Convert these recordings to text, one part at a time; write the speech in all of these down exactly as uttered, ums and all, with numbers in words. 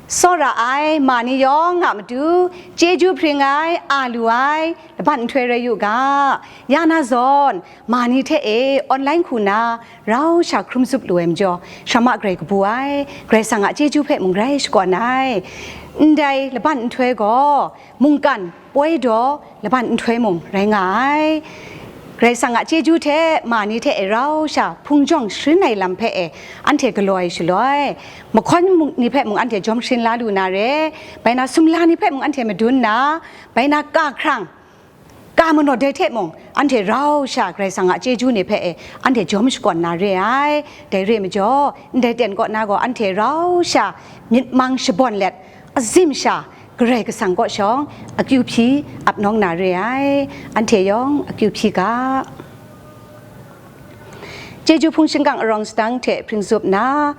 Tsawra ai ma ni yawng a matu, chyeju hpring ai, a lu ai, laban nhtoi rai yu ga. Ya na zawn, ma ni hte e online hku na rau sha hkrum zup lu ai majaw, shama grai kabu ai, Karai Kasang a chyeju hpe mung grai shakawn ai. Ndai laban nhtoi gaw, mungkan poi daw laban nhtoi mung rai nga ai. Karai Kasang a chyeju hte ma ni hte e rau sha hpung jawng sharin ai lam hpe e anhte galaw ai shaloi, mahkawn mung ni hpe mung anhte jawm sharin la lu na re, bai na sumla ni hpe mung anhte madun na, bai na ka hkrang, ka manaw dai hte mung anhte rau sha Karai Kasang a chyeju ni hpe e anhte jawm shakawn na re ai. Dai re majaw, ndai ten kaw na gaw anhte rau sha myit mang shabawn let, azim sha Karai Kasang kaw shawng akyu hpyi ap nawng na re ai, anhte yawng akyu hpyi ga. Chyeju hpung shingkang arawng sadang hte hpring zup na,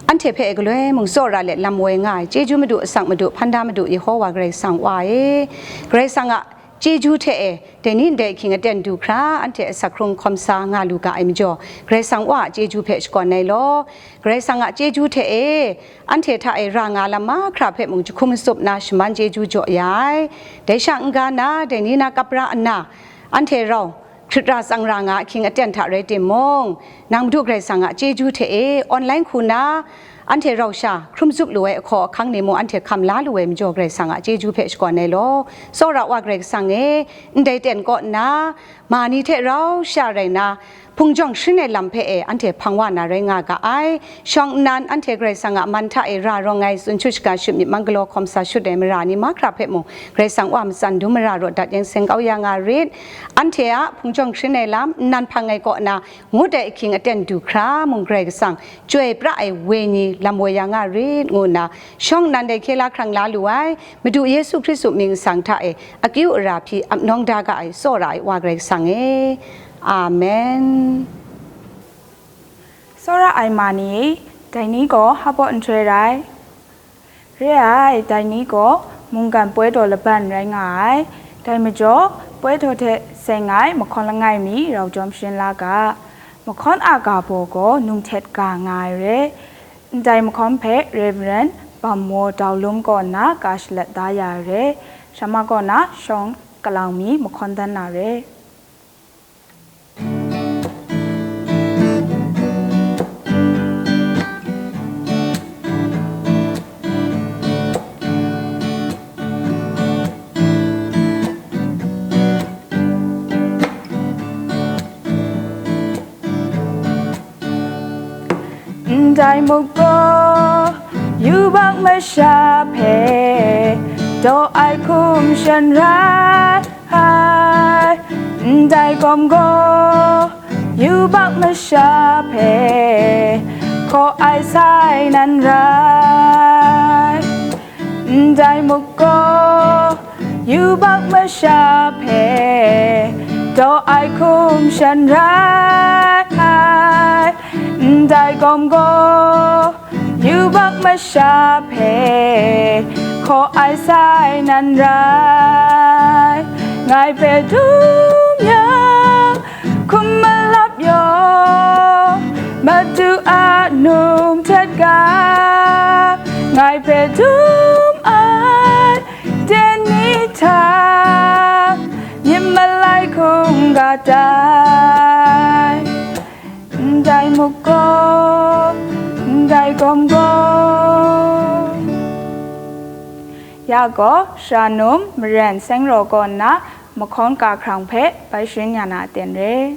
anhte hpe galoi mung tsawra let lam woi nga ai, chyeju Madu, asak Madu, hpan da Madu, Yehowa Karai Kasang Wa e, Karai Kasang a chyeju hte e, dai ni ndai ahkying aten du hkra, anhte asak hkrung hkawm sa nga lu ga ai majaw, Karai Kasang Wa a chyeju hpe shakawn ai law, Karai Kasang a chyeju hte e, anhte hta e ra nga lam mahkra hpe mung jahkum matsup na shaman chyeju jaw ya ai. Dai sha n-ga na, dai ni na kap ra nna, anhte rau hkrit ra tsang ra nga ahkying aten hta rai timung, nang Madu Karai Kasang a chyeju hte e online hku na, anhte rau sha hkrum zup lu ai ahkaw ahkang ni mung anhte hkam la lu ai majaw, Karai Kasang a chyeju hpe shakawn ai law. Tsawra Wa Karai Kasang e, ndai ten kaw nna, ma ni hte rau sha rai na, hpung jawng sharin ai lam hpe e anhte hpang wa na rai nga ga ai. Shawng nnan anhte Karai Kasang a man hta e ra rawng ai, tsun shut shaga shut, myit mang galaw hkawm sa shut ai mara ni mahkra hpe mung, Karai Kasang Wa matsan dum mara raw dat yang seng kau ya nga rit. Anhte a hpung jawng sharin ai lam, nnan hpang ai kaw na, ngut ai ahkying aten du hkra mung Karai Kasang chyoi pra ai wenyi lam woi ya nga rit, ngu nna shawng nnan dai hkye la hkrang la lu ai Madu Yesu Hkristu mying nsang hta e akyu ara hpyi ap nawng da ga ai tsawra ai Wa Karai Kasang e. Amen. Tsawra ai ma ni, dai ni gaw hpa baw nhtoi rai. Re ai, dai ni gaw mungkan poi daw laban rai nga ai. Dai majaw, poi daw hte seng ai mahkawn langai mi rau jawm sharin la ga. Mahkawn a ga baw gaw nung htet ga nga ai re. Ndai mahkawn hpe Rev. Bamwo Daulum kaw nna ga shalat da ya ai re. Shama kaw na shawng kalang mi mahkawn dan na re. Ndai muk gaw yubak masha hpe daw ai hkum shan rai. Ndai gawm gaw yubak masha hpe hkaw ai sai nan rai. Ndai muk gaw yubak masha hpe daw ai hkum shan rai. Ndai gawm gaw yubak masha hpe hkaw ai sai nan rai. Ngai hpe dum yang, hkum malap yaw, Madu a num htet ga, ngai hpe dum ai, den ni hta, myit malai hkungga tai. Ndai muk gaw, ndai gawm gaw. Ya gaw, Sara Num, Maren Seng Raw kaw nna, mahkawn ga hkrang hpe bai sharin ya na aten re.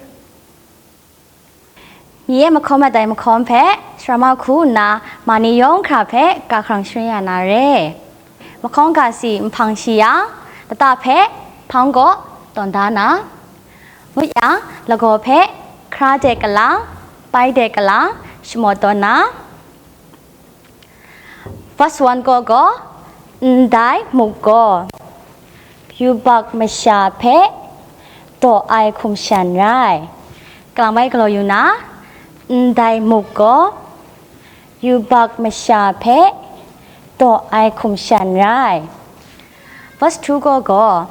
Mi e mahkawn mat ai mahkawn hpe, sara mahku nna, ma ni yawng hkra hpe ga hkrang sharin ya na re. Mahkawn ga si nhpang shi yang, lata hpe hpang kaw tawn da na, ngut yang, lagaw hpe hkra de kalang, pai de kalang, shamawt tawn na, Verse one gaw gaw, ndai muk gaw yubak masha hpe daw ai hkum shan rai. Kalang bai galaw yu na, ndai muk gaw yubak masha hpe daw ai hkum shan rai. Verse two gaw gaw,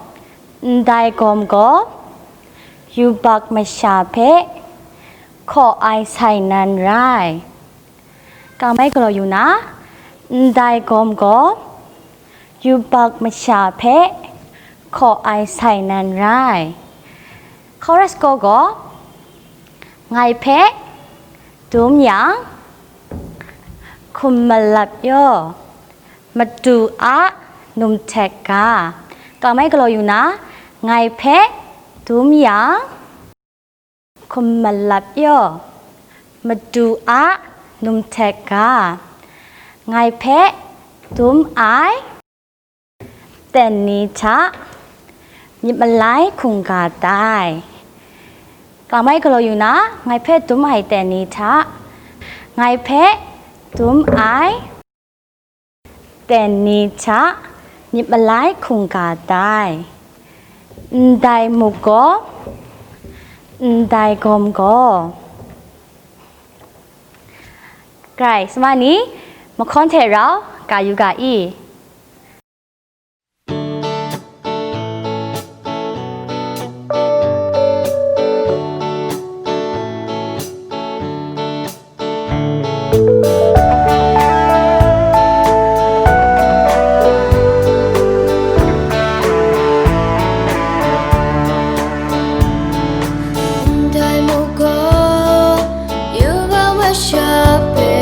ndai gawm gaw Yubak masha hpe hkaw ai sai nan rai. Kang mai galaw yu na, ndai gawm gaw yubak masha hpe hkaw ai sai nan rai. Chorus gaw gaw, ngai hpe dum yang, hkum malap yaw, madu a num htet ga. Kang mai galaw yu na, ngai hpe dum yang, hkum malap yaw, madu a num htet ga. Ngai hpe dum ai ten ni hta myit malai hkungga tai. Kang mai galaw yu na, ngai hpe dum ai ten ni hta, ngai hpe dum ai ten ni hta myit malai hkungga tai. Ndai muk gaw, ndai gawm gaw. Grai, sma ni, mahkawn hte rau ga yu ga i. Ndai muk gaw, yubak masha hpe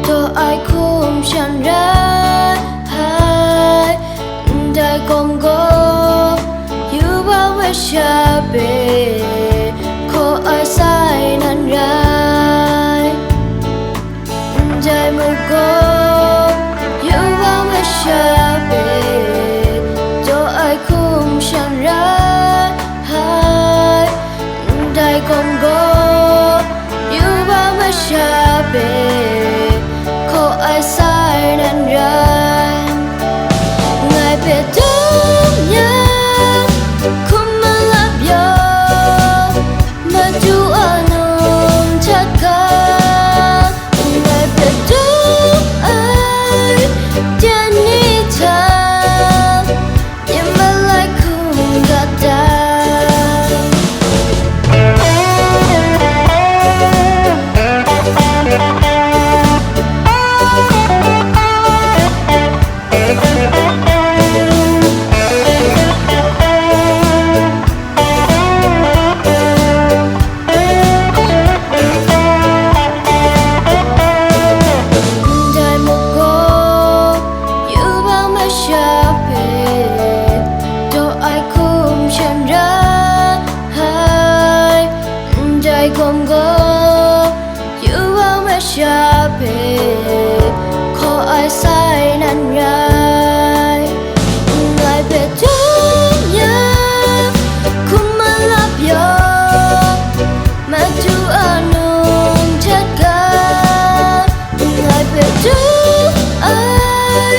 taw ai hkum shan rai ai. Ndai gawm gaw, yubak masha hpe hkaw ai sai nan rai. Ndai muk gaw, yubak masha hpe taw ai hkum shan rai ai. Ndai gawm gaw, yubak masha hpe hkaw ai sai nan rai. Ngai hpe dum yang, hkum malap yaw, madu a num htet ga. Ngai hpe dum ai ten ni hta, myit malai hkungga tai. Ndai muk gaw, yubak masha hpe taw ai hkum shan rai ai. Ndai gawm gaw, yubak masha hpe hkaw ai sai nan rai. Ngai hpe dum yang, hkum malap yaw, madu a num htet ga. Ngai hpe dum ai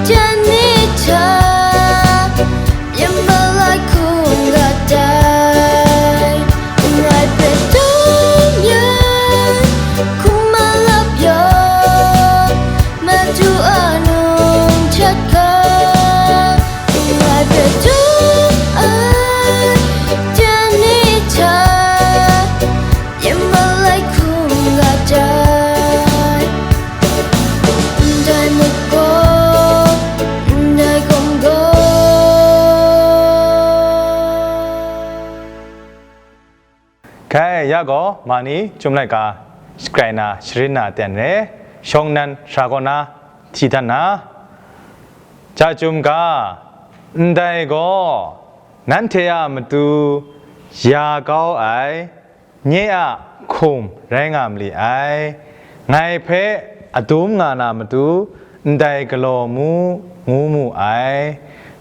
ten ni hta, myit malai hkungga tai. Ngai hpe dum yang, hkum malap yaw, madu a num htet ga. Ngai hpe dum ai ten ni hta, myit malai hkungga tai. Ndai muk gaw, ndai gawm gaw. Hkai, ya gaw, ma ni, Chyum laika, shagrai na, sharin na ten re, shawng nnan, sara kaw na, hti dan na, ja Chyum ga, ndai gaw, nanhte a matu ya kau ai, nye a hkum rai nga ma li ai. Ngai hpe adum nga na matu ndai galaw mu, ngu mu ai.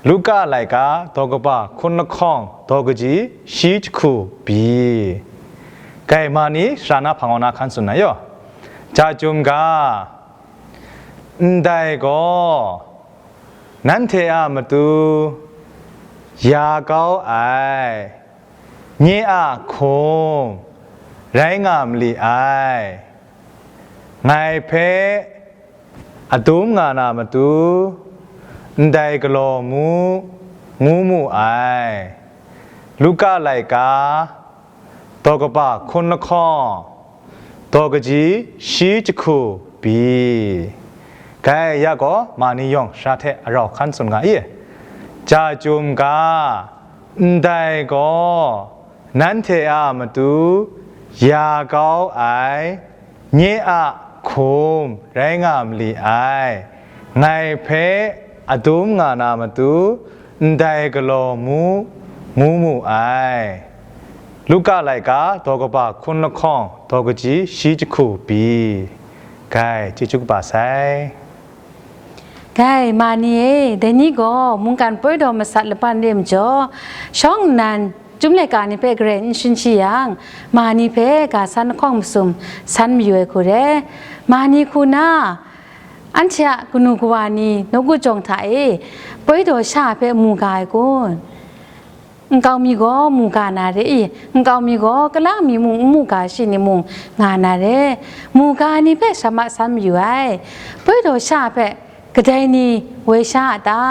Luka laika daw kaba hkun lahkawng daw kaji shi jahku pyi. Grai ma ni sara na hpang wa na hkan tsun na yaw. Ja Chyum ga, ndai gaw, nanhte a matu ya kau ai, nye a hkum rai nga ma li ai. Ngai hpe adum nga na matu, ndai galaw mu, ngu mu ai. Luka laika, daw kaba hkun lahkawng, daw kaji shi jahku pyi. Grai ya gaw, ma ni yawng sara hte arau hkan tsun nga i. Ja chyum ga, ndai gaw, nanhte a matu ya kau ai, nye a hkum rai nga mali ai, ngai hpe adum nga na matu ndai galaw mu, ngu mu ai. Luka laika, daw kaba hkun lahkawng, daw kaji shi jahku pyi. Grai, chyeju kaba sai. Grai, ma ni e, dai ni gaw mungkan poi daw masat laban re majaw, shawng nnan, Chyum laika ni hpe garen n shin shi yang, ma ni hpe ga san lahkawng masum san mayu ai hku re. Ma ni hku na, anhte a kanu kawa ni nawku jawng hta e poi daw sha hpe mu ga ai kun? Nkau mi gaw mu ga na re i, nkau mi gaw kala mi mung n mu ga shi ni mung nga na re. Mu ga ni hpe shama san mayu ai. Poi daw sha hpe kadai ni woi sha a ta?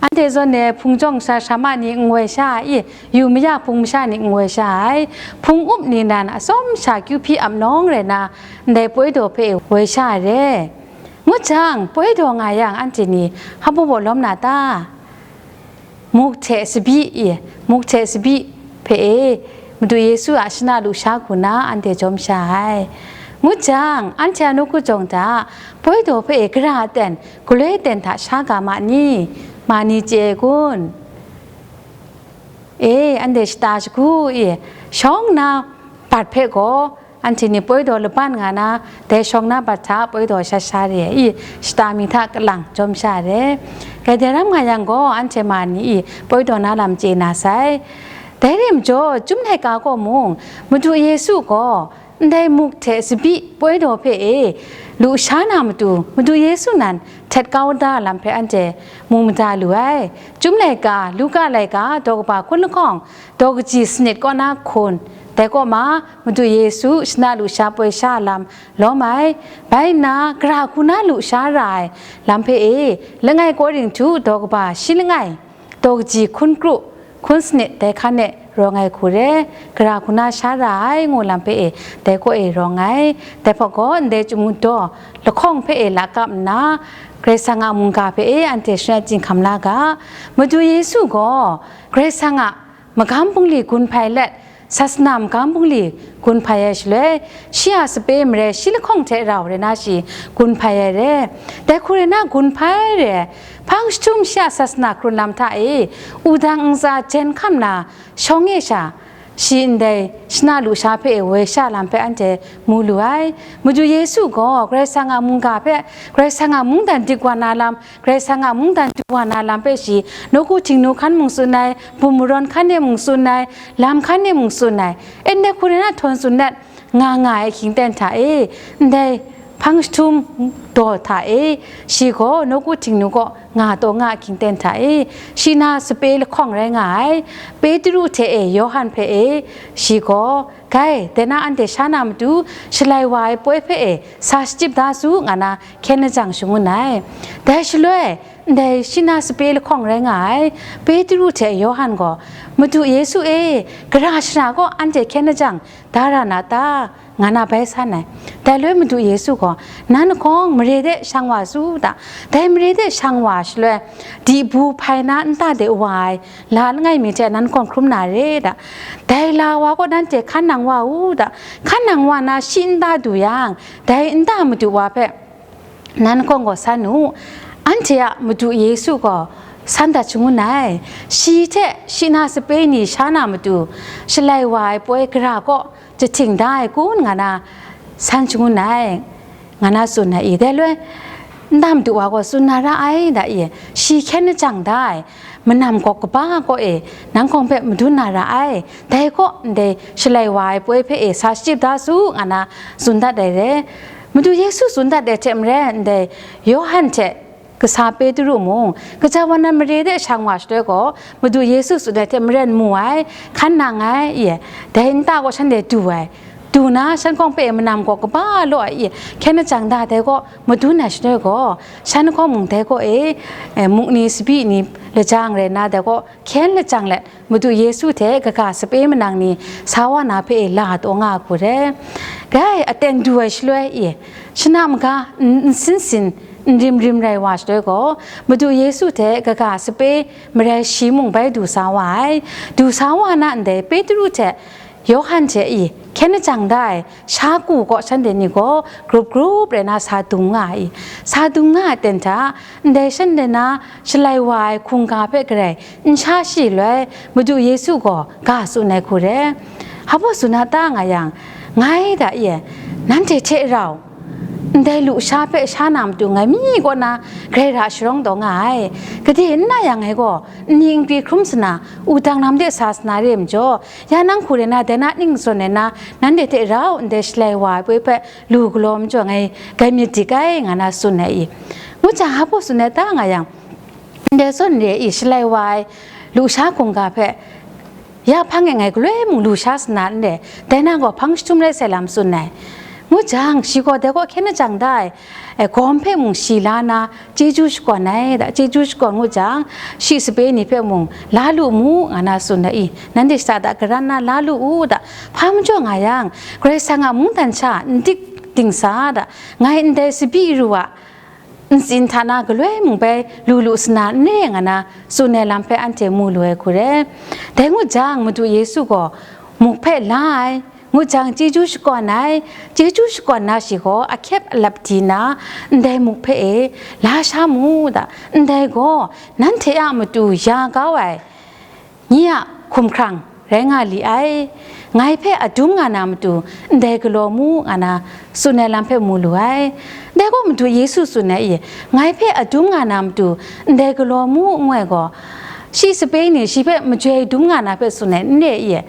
Anhte zawn e hpung jawng sha sha ma ni n woi sha ai, yu maya hpung masha ni n woi sha ai, hpung up ni nan atsawm sha kyu hpyi ap nawng rai na, ndai poi daw hpe woi sha ai re. Ngut jang, poi daw nga yang, anhte ni hpa baw lawm na ta? Muk hte tsabyi i, muk hte tsabyi hpe e, Madu Yesu a shana lusha hku na anhte jawm sha ai. Ngut jang, anhte a nawku jawng hta, poi daw hpe e gara aten, galoi aten hta sha ga ma ni? Ma ni chye ai kun? E, anhte shata shagu i, shawng na bat hpe gaw, anhte ni poi daw laban nga na, dai shawng na bat hta poi daw sha sha re ai i, shata mi hta kalang jawm sha re. Grai dai ram nga yang gaw, anhte ma ni i poi daw na lam chye na sai. Dai re majaw, Chyum laika gaw mung, Madu Yesu gaw, ndai muk hte tsabyi poi daw hpe e, lusha na matu, Madu Yesu nan htet kau da lam hpe anhte mu mada lu ai. Chyum laika, Luka laika, daw kaba hkun lahkawng, daw kaji sanit kaw na hkun, dai kaw ma, Madu Yesu shana lusha poi sha lam lawm ai. Bai nna, gara hku na lusha ra ai lam hpe e, langai Korinhtu daw kaba shi langai, daw kaji hkun kru, hkun sanit dai hkan e rawng ai hku re, gara hku na sha ra ai ngu lam hpe e, dai kaw e rawng ai. Dai hpawt gaw, ndai chyum daw lahkawng hpe e lakap nna, Karai Kasang a mungga hpe e anhte shani chyinghkam la ga. Madu Yesu gaw, Karai Kasang a magam bungli gun hpai let, sasana magam bungli gun hpai ai shaloi, shi a sape marai shi lahkawng hte rau rai na shi gun hpai ai re. Dai hku rai na gun hpai re, hpang jahtum shi a sasana hkrun lam hta e, wudang ntsa jen hkam na shawng e sha, shi ndai shana lusha hpe e woi sha lam hpe anhte mu lu ai. Madu Yesu gaw Karai Kasang a mungga hpe, Karai Kasang a mungdan dik wa na lam, Karai Kasang a mungdan du wa na lam hpe shi, nawku htingnu hkan mung tsun ai, bum marawn hkan e mung tsun ai, lam hkan e mung tsun ai, ndai hku rai na htawn tsun let nga nga ai ahkying ten hta e, ndai hpang jahtum daw hta e, shi gaw nawku htingnu kaw nga taw nga ahkying ten hta e, shi na sape lahkawng rai nga ai, Petru hte e Yawhan hpe e, shi gaw, Grai, dai na anhte sha na matu, shalai wa ai poi hpe e sa shachyip da su, nga na hkyen lajang shangun ai. Dai shaloi, ndai shi na sape lahkawng rai nga ai, Petru hte Yawhan gaw, Madu Yesu e, gara shara kaw anhte hkyen lajang da ra na ta? Nga na bai san ai. Dai loi Madu Yesu gaw, Nan lahkawng mare de shang wa su ta? Dai mare de shang wa shaloi, dibu hpai na nta de wa ai la langai mi hte nan lahkawng hkrum na re ta? Dai la wa kaw nanhte hkan nang wa u ta? Hkan nang wa na shi nta du yang, dai nta madu wa hpe nan lahkawng gaw san u. Anhte a Madu Yesu gaw san dat shangun ai. Shi hte shi na sape ni sha na matu, shalai wa ai poi gara kaw jahting da ai kun, nga na san shangun ai, nga na tsun ai i. Dai loi, nta madu wa gaw tsun na ra ai, da i, shi hkyen lajang da ai, manam gawk kaba kaw e, nan hkawng hpe madun na ra ai, dai kaw ndai shalai wa ai poi hpe e sa shachyip da su, nga na tsun dat ai re. Madu Yesu tsun dat ai hte maren, ndai Yawhan hte kasa Petru mung, kaja wa nan mare de shang wa shaloi gaw, Madu Yesu tsun ai hte maren mu ai, hkan nang ai, i, dai nta gaw shanhte du ai, Du na, shan hkawng hpe manam gaw kaba law ai i, hkyen lajang da dai gaw madun ai shaloi gaw, shan hkawng mung dai gaw e, e, muk ni, tsabyi ni lajang rai nna, dai gaw hkyen lajang let, Madu Yesu hte kaga sape manang ni sa wa na hpe e la taw nga ai hku re. Dai aten du ai shaloi i, shana maga n-, nsin sin, n rim rim rai wa shaloi gaw, Madu Yesu hte kaga sape marai shi mung bai du sa wa ai. Du sa wa na ndai Petru hte Yawhan hte i, hkyen lajang da ai sha ku kaw shanhte ni gaw grup grup rai na sa dung nga ai. Sa dung nga ai aten hta, ndai shanhte na shalai wa ai hkungga hpe garai n sha shi loi, Madu Yesu gaw ga tsun ai hku re. Hpa baw tsun na ta nga yang, ngai da i, nanhte hte rau, ndai lusha hpe sha na matu ngai mi kaw na grai ra sharawng taw nga ai. Gade n na yang ngai gaw, nni nkri hkrum sana, wudang lam de sa sana re ai majaw, ya nang hku rai na, dai na ning zawn ai na, nanhte hte rau ndai shalai wa ai poi hpe lu galaw majaw ngai gai myit dik ai, nga na tsun ai i. Ngu jang, hpa baw tsun ai ta nga yang, ndai zawn re i, shalai wa ai lusha hkungga hpe ya hpang e ngai galoi mung lu sha sana n re, dai na gaw hpang jahtum rai sai lam tsun ai. Ngu jang, shi gaw dai kaw hkyen lajang da ai, e, gawm hpe mung shi la na, chyeju shakawn ai da, chyeju shakawn ngu jang, shi sape ni hpe mung, la lu mu, nga na tsun ai i, nanhte shada da garan na la lu u da, hpa majaw nga yang, Karai Kasang a mungdan sha n dik dingsa da, ngai ndai tsabyi ru a, ntsin hta na galoi mung bai lu lu sana n re, nga na tsun ai lam hpe anhte mu lu ai hku re. Dai ngu jang, Madu Yesu gaw muk hpe la ai, ngu jang, chyeju shakawn ai, chyeju shakawn na shi gaw ahkyep alap di na, ndai muk hpe e la sha mu da, ndai gaw nanhte a matu ya kau ai, nye a hkumhkrang rai nga li ai, ngai hpe adum nga na matu ndai galaw mu, nga na tsun ai lam hpe mu lu ai. Dai gaw Madu Yesu tsun ai i, ngai hpe adum nga na matu ndai galaw mu, ngu ai gaw, shi sape ni shi hpe majoi dum nga na hpe tsun ai n re i?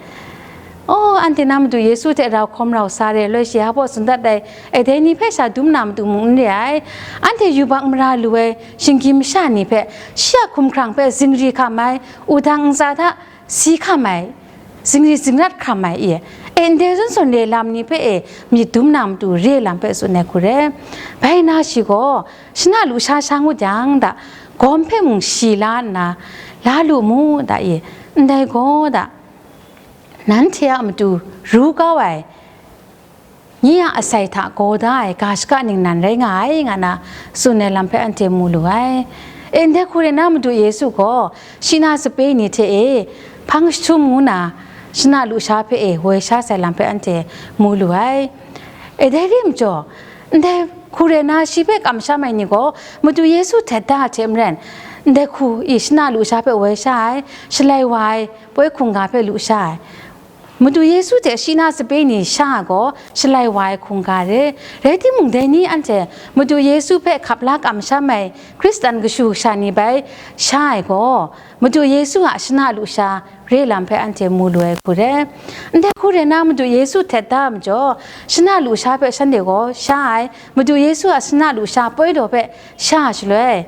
Oh, anhte na Madu Yesu hte rau hkawm rau sa re loi shi hpa baw tsun dat ai, e, dai ni hpe sha dum na matu mung n re ai. Anhte yubak mara lu ai shinggyim masha ni hpe, shi a hkumhkrang hpe zingri hkam ai, wudang ntsa hta si hkam ai, zingri zingrat hkam ai i, e, ndai zawn zawn re lam ni hpe e myit dum na matu re lam hpe tsun ai hku re. Bai na shi gaw, shana lusha sha ngut yang da, gawm hpe mung shi la nna, la lu mu da i, ndai gaw da, nanhte a matu ru kau ai, nye a asai hta gaw da ai ga shaka ningnan rai nga ai, nga na tsun ai lam hpe anhte mu lu ai. E, ndai hku rai na, Madu Yesu gaw shi na sape ni hte e hpang jahtum ngu na, shana lusha hpe e woi sha sai lam hpe anhte mu lu ai. E, dai re ai majaw, ndai hku rai na shi hpe kamsham ai ni gaw, Madu Yesu htet da hte maren, ndai hku i shana lusha hpe woi sha ai, shalai wa ai poi hkungga hpe lu sha ai. Madu Yesu hte shi na sape ni sha ai gaw shalai wa ai hkungga re. Rai timung, dai ni anhte Madu Yesu hpe hkap la kamsham ai Hkristan kashu kasha ni bai sha ai gaw, Madu Yesu a shana lusha re lam hpe anhte mu lu ai hku re. Ndai hku rai na, Madu Yesu htet da ai majaw, shana lusha hpe shanhte gaw sha ai, Madu Yesu a shana lusha poi daw hpe sha shaloi,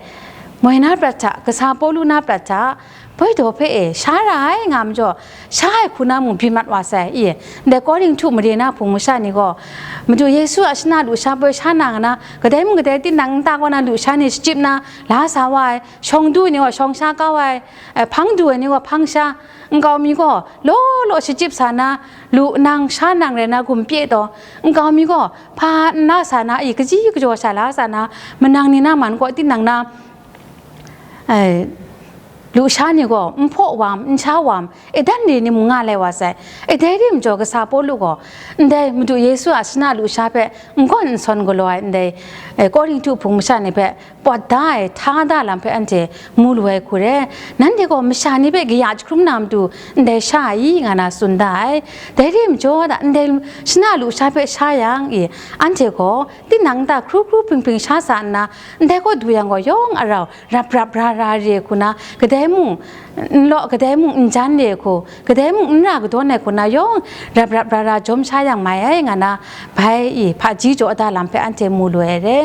moi na prat hta, kasa Pawlu na prat hta, poi daw hpe e sha ra ai nga majaw, sha ai hku na mung byin mat wa sai i. Ndai Korinhtu mare na hpung masha ni gaw, Madu Yesu a shana lusha poi sha na nga na, kadai mung kadai tinang nta kaw na lusha ni shachyip na la sa wa ai, shawng du ai ni gaw shawng sha kau ai, eh, hpang du ai ni gaw hpang sha, nkau mi gaw law law shachyip sa na, lu nang sha nang rai na gum pye taw, nkau mi gaw hpa n la sa na, i, kaji kajaw sha la sa na, manang ni na man kaw tinang na, ai, lusha ni gaw n hpaw wam, n sha wam, e dan re ni mung nga lai wa sai. E dai re majaw, kasa Pawlu gaw ndai Madu Yesu a shana lusha hpe n gawn n sawn galaw ai ndai, e, Korinhtu hpung masha ni hpe pawt da ai, hta da lam hpe anhte mu lu ai hku re. Nanhte gaw masha ni hpe kaya jahkrum na matu ndai sha ai nga na tsun da ai. Dai re majaw da, ndai shana lusha hpe sha yang i, anhte gaw tinang nta hkru hkru hpring hpring sha sa nna, ndai kaw du yang gaw yawng a rau rap rap ra ra re hku na, kadai mung n law, kadai mung n jan re hku, kadai mung n ra kadawn ai hku na yawng rap rap ra ra jawm sha yang mai ai nga na, bai i hpaji jaw da lam hpe anhte mu lu ai re.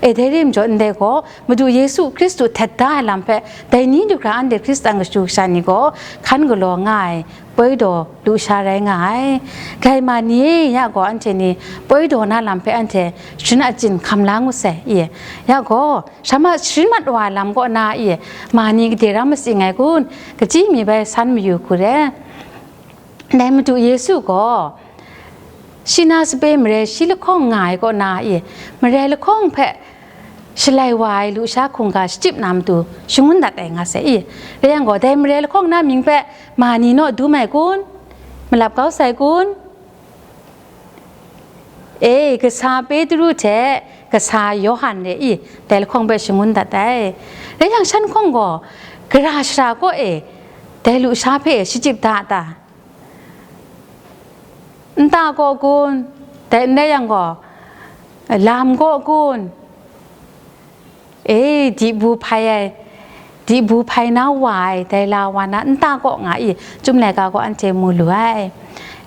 E, dai re majaw ndai gaw Madu Yesu Hkristu htet da ai lam hpe, dai ni du hkra anhte Hkristan kashu kasha ni gaw hkan galaw nga ai, poi daw lusha rai nga ai. Grai ma ni e ya gaw, anhte ni poi daw na lam hpe anhte sharin achyin hkam la ngut sai, i. Ya gaw, sha ma sharin mat wa ai lam kaw na, i, ma ni gade ram matsing ai kun, kachyi mi bai san mayu hku re. Dai Madu Yesu gaw, shi na sape marai shi lahkawng nga ai kaw na, i, marai lahkawng hpe shalai wa ai lusha hkungga shachyip na matu shangun dat ai nga sai, i. Rai yang gaw, dai marai lahkawng na mying hpe ma ni naw dum ai kun? Malap kau sai kun? E, kasa Petru hte kasa Yawhan re, i, dai lahkawng hpe shangun dat ai. Rai yang, shan hkawng gaw gara shara kaw e dai lusha hpe shachyip da a ta? Nta kaw kun? Dai n rai yang gaw, lam kaw kun? E, dibu hpai ai, dibu hpai na wa ai, dai la wa na nta kaw nga, i, Chyum laika gaw anhte mu lu ai.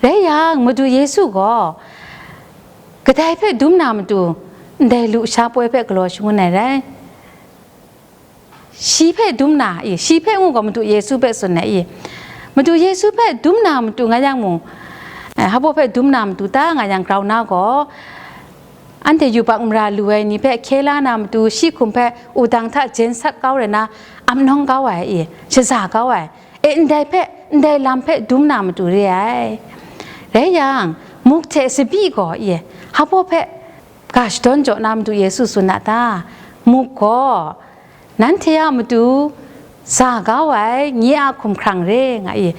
Rai yang, Madu Yesu gaw kadai hpe dum na matu, ndai lusha poi hpe galaw shangun ai rai. Shi hpe dum na, i, shi hpe ngu gaw, Madu Yesu hpe tsun ai, i. Madu Yesu hpe dum na matu nga yang mung, eh, hpa hpe dum na matu ta nga yang, grau na gaw, anhte yubak mara lu ai ni hpe hkye la na matu, shi hkum hpe wudang hta jen sat kau rai na, ap nawng kau ai, i, shaza kau ai, e, ndai hpe, ndai lam hpe dum na matu re ai. Rai yang, muk hte tsabyi gaw, i, hpa hpe ga shadawn jaw na Madu Yesu tsun a ta? Muk gaw, nanhte a matu za kau ai nye a hkumhkrang re, nga i.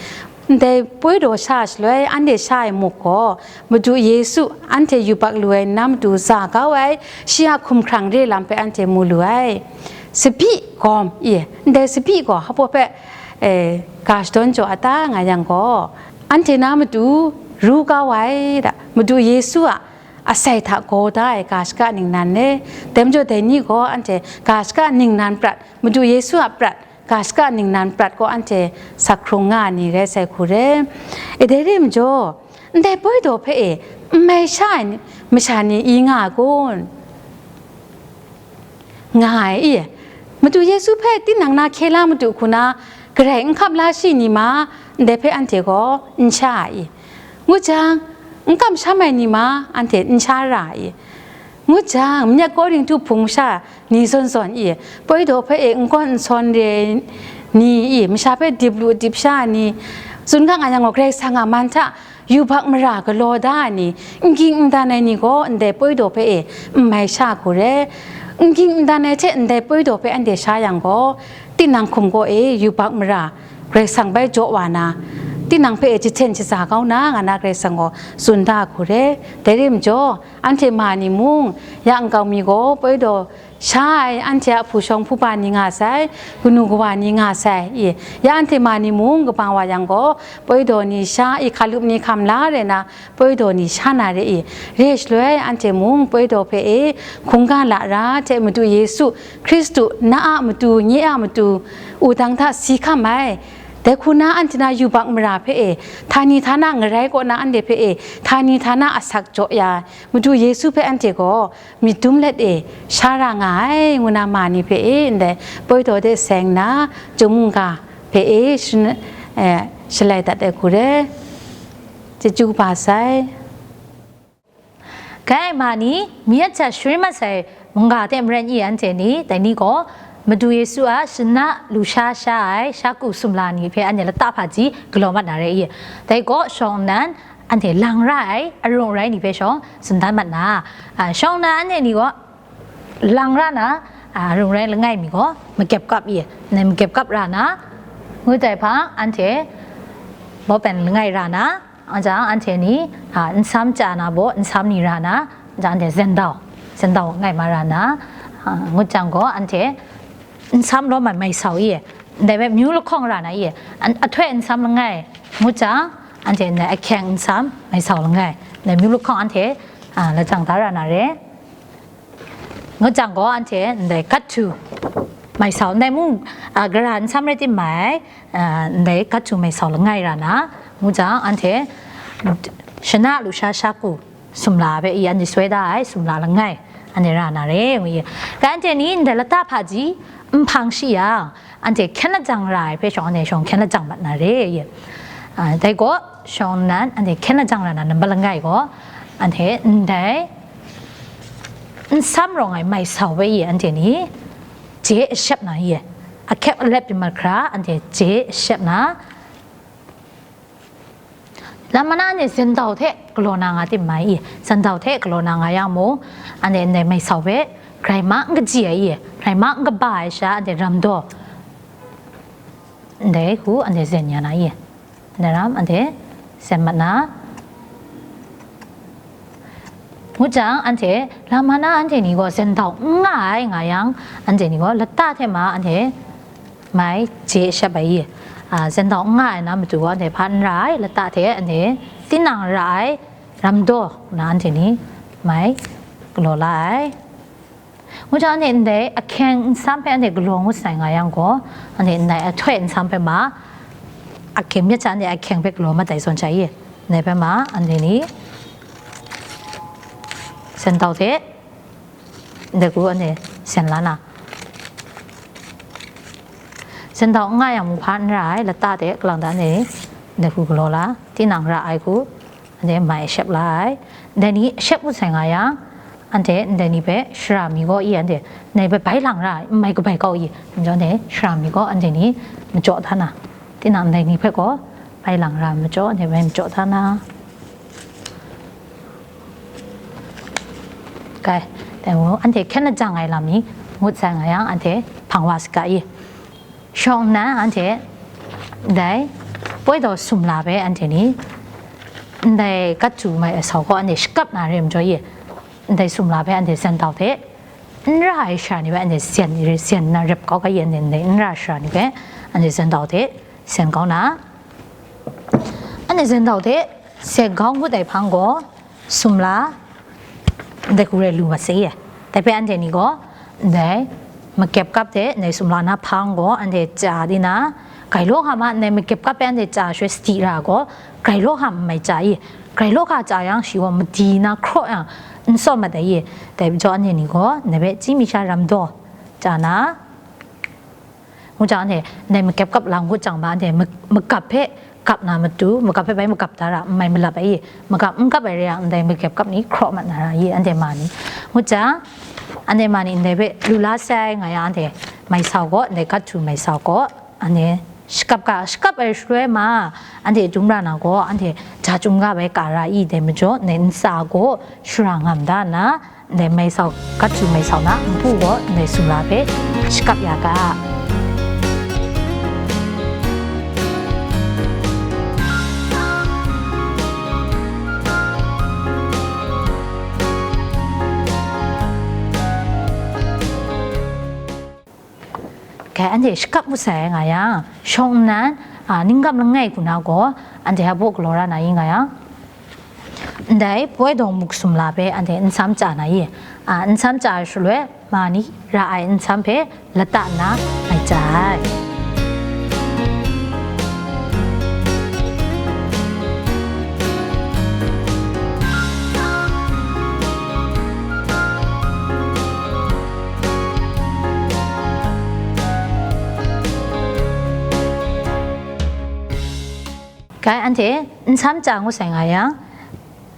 Ndai poi daw sha shaloi, anhte sha ai muk gaw, Madu Yesu anhte yubak lu ai nna matu za kau ai, shi a hkumhkrang re lam hpe anhte mu lu ai. Tsabyi gawm, i, ndai tsabyi gaw hpa hpe, e, ga shadawn jaw a ta nga yang gaw, anhte na matu ru kau ai da, Madu Yesu a asai hta gaw da ai ga shaka ningnan le, dai majaw dai ni gaw anhte ga shaka ningnan prat, Madu Yesu a prat, ga shaka ningnan prat gaw anhte sak hkrung nga ai ni rai sai hku re. E, dai re majaw, ndai poi daw hpe e n mai sha ai masha ni i nga ai kun? Nga ai, i. Madu Yesu hpe tinang na hkye la madu hku na, garai n hkap la shi ni ma, ndai hpe anhte gaw n sha ai, i. Ngu jang, n kamsham ai ni ma, anhte n sha ra ai, i. Ngu jang, Myen Korinhtu hpung masha ni zawn zawn, i, poi daw hpe e n gawn n sawn re ni, i, masha hpe dip lu dip sha ai ni, tsun ga nga yang gaw, Karai Kasang a man hta yubak mara galaw da ai ni, n ging n dan ai ni gaw ndai poi daw hpe e n mai sha hku re. N ging n dan ai hte ndai poi daw hpe anhte sha yang gaw, tinang hkum gaw e yubak mara Karai Kasang bai jaw wa na, tinang hpe e jahten shaza kau na, nga na Karai Kasang gaw tsun da hku re. Dai re majaw, anhte ma ni mung, ya nkau mi gaw poi daw sha ai, anhte a hpu shawng hpu ba ni nga sai, kanu kawa ni nga sai, i, ya anhte ma ni mung, kaba wa yang gaw, poi daw ni sha, i, hkalup ni hkam la re na, poi daw ni sha na re, i, re shaloi, anhte mung poi daw hpe e hkungga lara hte Madu Yesu Hkristu, na a matu, nye a matu, wudang hta si hkam ai, dai hku na anhte na yubak mara hpe e, htani htana ngarai kaw na anhte hpe e, htani htana asak jaw ya ai Madu Yesu hpe anhte gaw myit dum let e sha ra nga ai, ngu na ma ni hpe e ndai poi daw de seng nna, chyum mungga hpe e shan-, eh, shalai dat ai hku re. Chyeju kaba sai. Kai ma ni, myit hta sharin mat sai mungga hte maren i anhte ni, dai ni gaw Madu Yesu a shana lusha sha ai shaku sumla ni hpe anhte lata hpaji galaw mat na re i. Dai gaw shawng nnan, anhte lang ra ai, arung arai ni hpe shawng tsun dan mat na, a, shawng nnan anhte ni gaw lang ra na, a, arung arai langai mi gaw makyep kap i, nai makyep kap ra na, ngut ai hpang anhte bawpen langai ra na, a, jang anhte ni, a, nsam chya na baw, nsam ni ra na, jang anhte zendau, zendau ngai ma ra na, a, ngut jang gaw anhte nsam law man mai sau i, ndai hpe myu lahkawng ra na i, an-, ahtoi nsam langai, ngut jang, anhte ndai ahkyeng nsam mai sau langai, ndai myu lahkawng anhte, a, lajang da ra na re. Ngut jang gaw anhte ndai gat htu mai sau, ndai mung, a, gara nsam rai tim mai, a, ndai gat htu mai sau langai ra na, ngut jang anhte shana lusha shaku sumla hpe i anhte soi da ai sumla langai, Anhte ra na re, ngu ye. Ga anhte ni ndai lata hpaji nhpang shi yang, anhte hkyen lajang ra ai hpe shawng, anhte shawng hkyen lajang mat na re, ye. A, dai gaw, shawng nnan, anhte hkyen lajang ra na nambat langai gaw, anhte ndai nsam rawng ai mai sau hpe ye, anhte ni je ashep na ye. Ahkyep alep yu mat hkra, anhte je ashep na, Lam mana anhte zendau hte galaw na nga tim mai i, zendau hte galaw na nga yang mung, anhte ndai mai sau hpe grai ma n kaji ai i, grai ma n kaba ai sha, anhte ram daw, ndai hku anhte zen ya na i, ndai ram anhte zen mat na. Ngu jang, anhte lam mana anhte ni gaw zendau n nga ai nga yang, anhte ni gaw lata hte ma anhte mai je shap ai i, a, zendau n nga ai na matu gaw, anhte hpa n ra ai, lata hte anhte tinang ra ai, ram daw na anhte ni mai galaw la ai. Ngu jang, anhte ndai ahkyeng nsam hpe anhte galaw ngut sai nga yang gaw, anhte ndai ahtoi nsam hpe ma, ahkyeng myit sha anhte ahkyeng hpe galaw mat ai zawn sha i, ndai hpe ma, anhte ni zendau hte, ndai hku anhte sen la na. Zendau n nga yang mung hpa n ra ai, lata hte kalang ta anhte ndai hku galaw la, tinang ra ai hku, anhte mai ashep la ai. Ndai ni ashep ngut sai nga yang, anhte ndai ni hpe shara mi gaw i, anhte ndai hpe bai lang ra ai, n mai kabai kau i, majaw anhte shara mi gaw anhte ni majaw da na, tinang ndai ni hpe gaw bai lang ra ai majaw, anhte bai majaw da na. Kai, dai mung, anhte hkyen lajang ai lam ni ngut sai nga yang, anhte hpang wa saga i. Shawng nnan anhte ndai poi daw sumla hpe anhte ni ndai kat tu mai asau gaw anhte shakap na re majaw i, ndai sumla hpe anhte zendau hte n ra ai shara ni hpe anhte zen, zen na rep kau ga i, anhte ndai n ra shara ni hpe anhte zendau hte zen kau na. Anhte zendau hte zen kau ngut ai hpang gaw, sumla ndai hku rai lu mat sai i. Dai hpe anhte ni gaw ndai makep kap hte ndai sumla na hpang gaw anhte chya di na, grai law hka ma, ndai makep kap hpe anhte chya shaloi sadi ra gaw, grai law hka n mai chya i. Grai law hka chya yang shi gaw madi na hkraw yang n sawt mat ai i. Dai majaw anhte ni gaw ndai hpe chyi mi sha ram daw chya na, Ngu jang, anhte ndai makep kap lang ngut jang ma, anhte ma-, makap hpe kap na matu, makap hpe bai makap da ra, n mai malap ai i, makap n kap ai re yang, ndai makep kap ni hkraw mat na ra i, anhte ma ni. Ngu jang, anhte ma ni ndai hpe lu la sai nga yang, anhte mai sau gaw, ndai kat tu mai sau gaw, anhte shakap ga, shakap ai shaloi ma, anhte dum ra na gaw, anhte ja chyum ga bai ka ra i, dai majaw, ndai ntsa gaw shara ngam da nna, Ndai mai sau, kat tu mai sau na npu gaw ndai sumla hpe shakap ya ga. Kai, anhte shakap ngut sai nga yang, shawng nnan, a, ningkam langai hku na gaw, anhte a baw galaw ra na i nga yang, ndai poi daw muk sumla hpe anhte nsam chya na i, a, nsam chya ai shaloi, ma ni ra ai nsam hpe lata nna mai chya ai. Kai, anhte nsam chya ngut sai nga yang,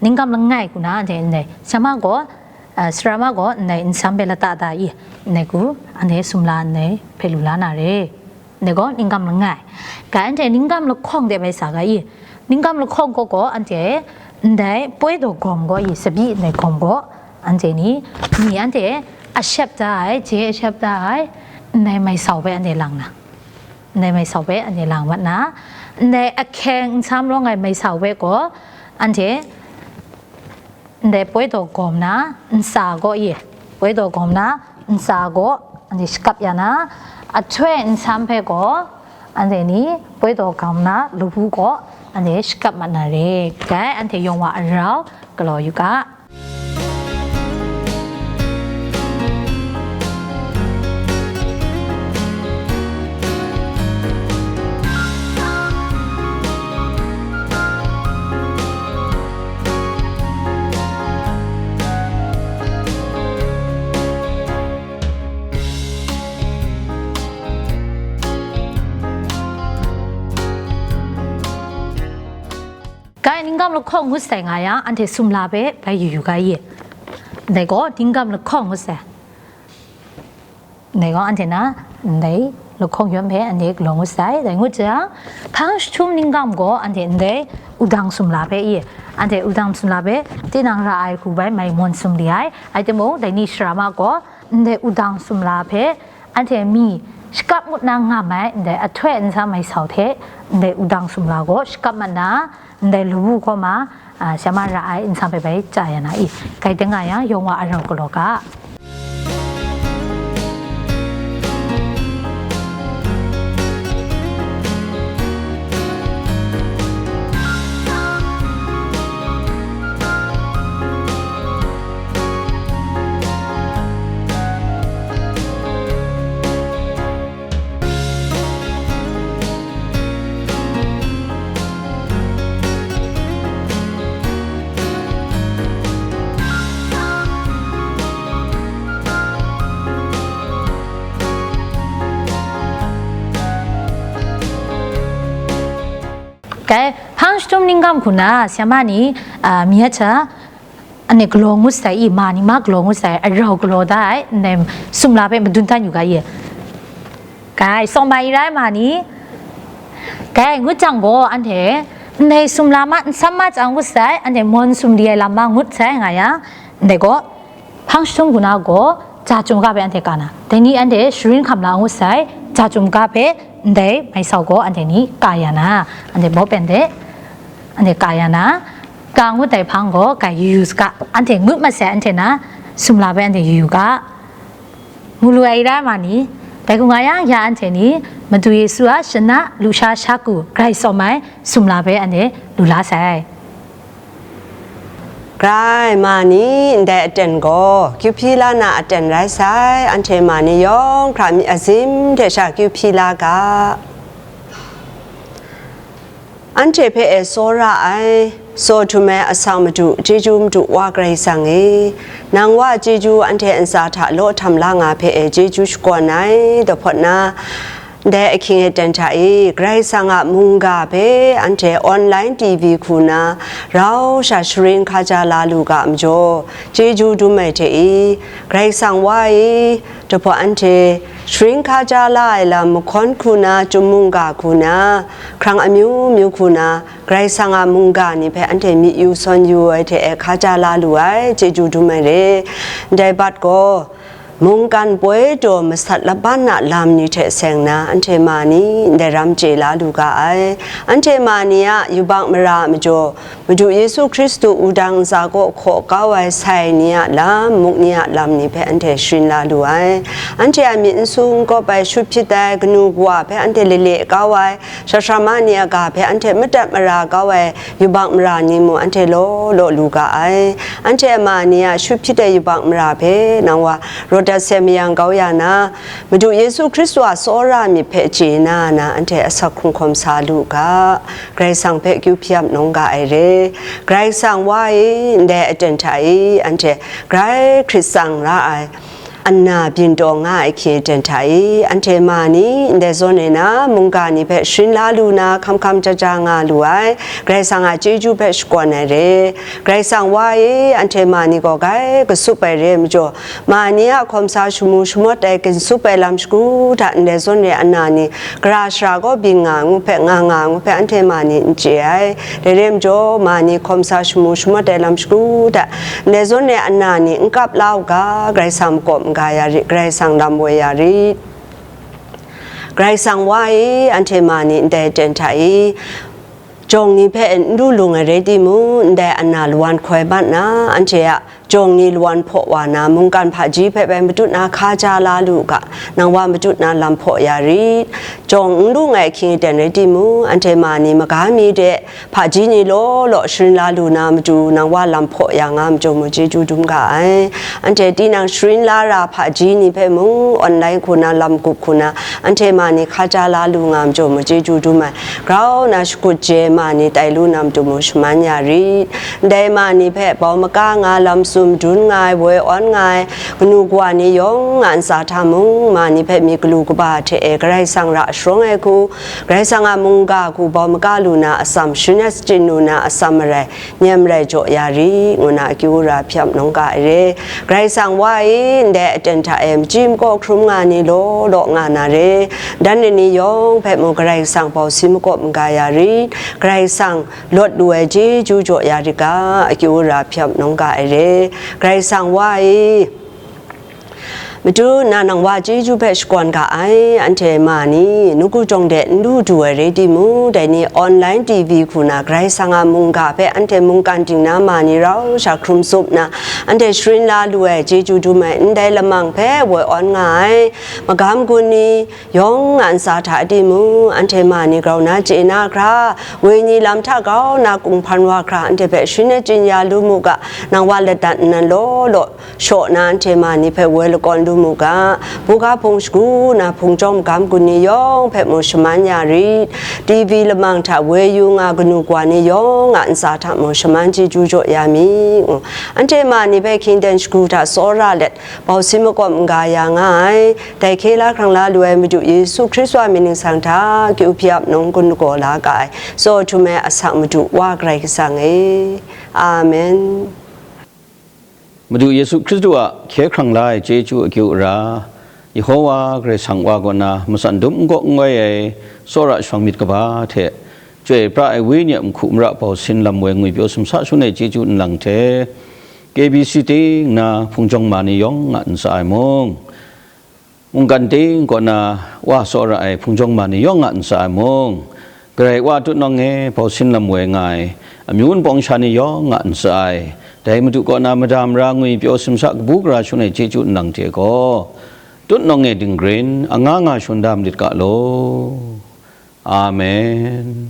ningkam langai hku na anhte ndai, sara ma gaw, a, sara ma gaw ndai nsam hpe lata da i, ndai hku anhte sumla ndai hpe lu la na re. Ndai gaw ningkam langai. Kai, anhte ningkam lahkawng de bai sa ga i, ningkam lahkawng gaw gaw anhte ndai poi daw gawm gaw i, tsabyi ndai gawm gaw, anhte ni, ni anhte a shep da ai, je a shep da ai, ndai mai sau hpe anhte lang na, ndai mai sau hpe anhte lang mat na, ndai ahkyeng nsam rawng ai mai sau hpe gaw, anhte ndai poi daw gawm na ntsa gaw i, poi daw gawm na ntsa gaw anhte shakap ya na, ahtoi nsam hpe gaw, anhte ni poi daw gawm na lawu gaw, anhte shakap mat na re. Kai, anhte yawng wa arau galaw yu ga. Gai ningkam lahkawng ngut sai nga yang, anhte sumla hpe bai yu yu ga i? Ndai gaw ningkam lahkawng ngut sai. Ndai gaw anhte na, ndai lahkawng yawm hpe anhte galaw ngut sai. Dai ngut jang, hpang jahtum ningkam gaw anhte ndai wudang sumla hpe i? Anhte wudang sumla hpe tinang ra ai hku bai mai mawn sum li ai. Rai timung, dai ni shara ma gaw ndai wudang sumla hpe anhte mi shakap ngut na ngam ai ndai ahtoi nsam mai sau hte ndai wudang sumla gaw shakap mat na, ndai lawu hkaw ma, a, sha ma ra ai nsam hpe bai chya ya na i? Gai dang nga yang, yawng wa arau galaw ga. Gai, hpang jahtum ningkam hku na, sha ma ni, a, mi a hta, anhte galaw ngut sai i, ma ni ma galaw ngut sai, arau galaw da ai, ndai sumla hpe madun dan yu ga i? Gai, sawm ai rai ma ni? Gai, ngut jang gaw, anhte, ndai sumla ma nsam ma chya ngut sai, anhte mawn sum di ai lam ma ngut sai nga yang, ndai gaw, hpang jahtum hku na gaw, ja chyum ga hpe anhte ka na. Dai ni anhte sharin hkam la ngut sai, ja chyum ga hpe ndai mai sau gaw anhte ni ka ya na, anhte bawpen de, anhte ka ya na, ka ngut ai hpang gaw gai yu yu saga, anhte ngut mat sai anhte na, sumla hpe anhte yu yu ga, mu lu ai rai ma ni? Dai hku nga yang, ya anhte ni, Madu Yesu a shana, lusha, shaku, grai tsawm ai, sumla hpe anhte lu la sai. Grai ma ni ndai aten gaw, kyu hpyi la na aten rai sai, anhte ma ni yawng hkra myi azim hte sha kyu hpyi la ga. Anhte hpe e tsawra ai, tsaw htum ai Asak Madu, chyeju Madu Wa Karai Kasang e, nang wa chyeju anhte ntsa hta law htam la nga hpe e chyeju shakawn ai, dawhpawt na, Ndai ahkying aten hta e, Karai Kasang a mungga hpe anhte online T V hku na rau sha sharin hkaja la lu ga majaw, chyeju dum ai hte e, Karai Kasang wa e, dahpaw anhte sharin hkaja la ai lam mahkawn hku na, chyum mungga hku na, hkrang amyu myu hku na, Karai Kasang a mungga ni hpe anhte myi yu sawn yu ai hte e hkaja la lu ai, chyeju dum ai re. Ndai bat gaw, mungkan poi daw masat laban a lam ni hte seng na, anhte ma ni ndai ram chye la lu ga ai. Anhte ma ni a yubak mara a majaw, Madu Yesu Hkristu wudang ntsa kaw hkaw kau ai sai ni a lam, muk ni a lam ni hpe anhte sharin la lu ai. Anhte a myit n su n kawp ai, shut hpyit ai, kanu kawa hpe anhte lale kau ai, Sasra ma ni a ga hpe anhte madat mara kau ai yubak mara ni mung anhte law law lu ga ai. Anhte a ma ni a shut hpyit ai yubak mara hpe nang wa rawt dat sai mayang kau ya na, Madu Yesu Hkristu a tsawra myit hpe chye na na, anhte asak hkrung hkawm sa lu ga, Karai Kasang hpe kyu hpyi ap nawng ga ai re. Karai Kasang wa e, ndai aten hta e, anhte grai hkrit tsang ra ai, ana byin taw nga ai hkye ten hta e, anhte ma ni ndai zawn e na mungga ni hpe sharin la lu na, hkam hkam ja ja nga lu ai, Karai Kasang a chyeju hpe shakawn ai re. Karai Kasang wa e, anhte ma ni gaw grai katsup ai re ai majaw, ma ni a hkawm sa shamu shamawt ai, ginsup ai lam shagu hta ndai zawn e ana ni, gara shara kaw byin nga ngu hpe, nga nga ngu hpe, anhte ma ni n chye ai. Dai re majaw, ma ni hkawm sa shamu shamawt ai lam shagu hta, ndai zawn e ana ni n kap la u ga, Karai Kasang makawp n ga ya rit, Karai Kasang lam woi ya rit. Karai Kasang wa e, anhte ma ni ndai aten hta e, jawng ni hpe n lu lung ai rai timung, ndai ana lawan hkoi mat na, anhte a jawng ni lawan hpaw wa na, mungkan hpaji hpe bai matut na hkaja la lu ga, nang wa matut na lam hpaw ya rit. Jawng n lu nngai ahkying aten rai timung, anhte ma ni maga mi de hpaji ni law law sharin la lu na matu, nang wa lam hpaw ya nga majaw mung chyeju dum ga ai. Anhte tinang sharin la ra hpaji ni hpe mung, online hku na, lam gup hku na, anhte ma ni hkaja la lu nga majaw mung chyeju dum ai. Grau na shakut je ma ni tai lu na matu mung shaman ya rit. Ndai ma ni hpe bau maka nga lam tsun madun nga ai, woi awn nga ai, kanu kawa ni yawng a ntsa hta mung, ma ni hpe myit galu kaba hte e Karai Kasang ra sharawng ai hku, Karai Kasang a mungga hku bau maga lu na atsam, shun ai shachyen lu na atsam marai, nyem rai jaw ya ri, ngu na akyu ra hpyap nawng ga ai re. Karai Kasang wa e, ndai aten hta e machyi makaw hkrum nga ni law law nga na re. Dan ni ni yawng hpe mung Karai Kasang bau si makawp n ga ya rit, Karai Kasang lawt lu ai chyeju jaw ya rit ga, akyu ra hpyap nawng ga ai re. Karai Kasang wa e, Madu na nang wa chyeju hpe shakawn ga ai, anhte ma ni, nawku jawng de n lu du ai rai timung, dai ni online T V hku na Karai Kasang a mungga hpe anhte mungkan ting na ma ni rau sha hkrum tsup na, anhte sharin la lu ai chyeju dum ai, ndai lamang hpe woi awn nga ai, magam gun ni, yawng a ntsa hta timung, anhte ma ni grau na chye na hkra, wenyi lam hta grau na kunghpan wa hkra, anhte hpe sharin achyin ya lu mu ga, nang wa ladan nnan law law, shaw na anhte ma ni hpe woi lakawn lu mu ga, buga hpung shagu na hpung jawng magam gun ni yawng hpe mung shaman ya rit, T V lamang hta woi yu nga kanu kawa ni yawng a ntsa hta mung shaman chyeju jaw ya mi, ngu. Anhte ma ni hpe hkying ten shagu hta tsawra let, bau si makawp n ga ya nga ai, dai hkye la hkrang la lu ai Madu Yesu Hkristu a mying ningsang hta, kyu hpyap nawng gun lagaw la ga ai, tsaw htum ai asak Madu Wa Karai Kasang e. Amen. Madu Yesu Hkristu a hkye hkrang la ai chyeju akyu ra, Yehowa Karai Kasang Wa kaw na matsan dum n gaw n ngoi ai tsawra shawng myit kaba hte, Chyoi pra ai Wenyi a nhku mara bau sin lam woi ngwi pyaw simsa shangun ai chyeju nlang hte, K B C ting na hpung jawng ma ni yawng a ntsa e mung, mungkan ting kaw na wa tsawra ai hpung jawng ma ni yawng a ntsa e mung, Karai Wa tutnawng e bau sin lam woi nga ai amyu npawng sha ni yawng a ntsa e, dai Madu kaw na mada mara ngwi pyaw simsa kabu gara shangun ai chyeju nlang hte gaw, tutnawng e dinggrin, anga nga shangun da malit ga law. Amen.